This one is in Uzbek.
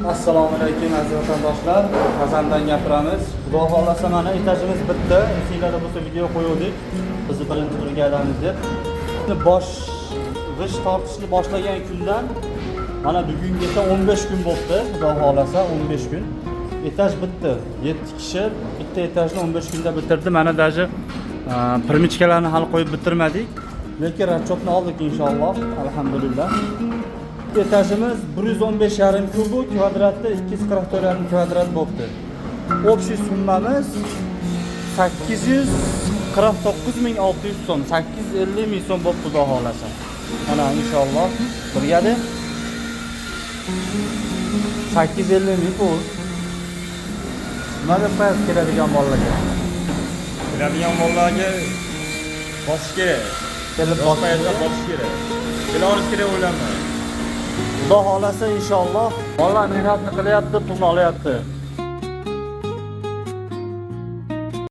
Assalomu alaykum, aziz vatandoshlar. Kazandan gapiramiz. Xudo xohlasa, mana etajimiz bitta. Esinglarda bo'lsa, video qo'yuvdik. Bizni birinchi brigadamiz deb. Bosh g'isht tortishni boshlagan kundan mana bugungacha 15 kun bo'libdi. Xudo xohlasa, 15 kun. Etaj bitdi. 7 kishi bitta etajni 15 kunda bitirdi. Mana даже перемычка larni hali qo'yib bitirmadik. Lekin расчет ni oldik inshaalloh. Alhamdulillah. Etajimiz 115,5 kubu, kvadratda 244,5 kvadrat bo'libdi. Общий summamiz 849 600 so'm, 850 ming so'm bo'libdi, xudo xohlasa. Mana inshaalloh brigada 850 ming pul. Nima deb qo'yasiz keladigan bolalarga? Keladigan bolalarga bosish kerak. Kelib Yosh bosish paytda kerak. Bosish kerak. Kela olish kerak o'ylanmay. Xudo xohlasa, inshaalloh, bolalar mehnatni qilyapti, pulni olyapti.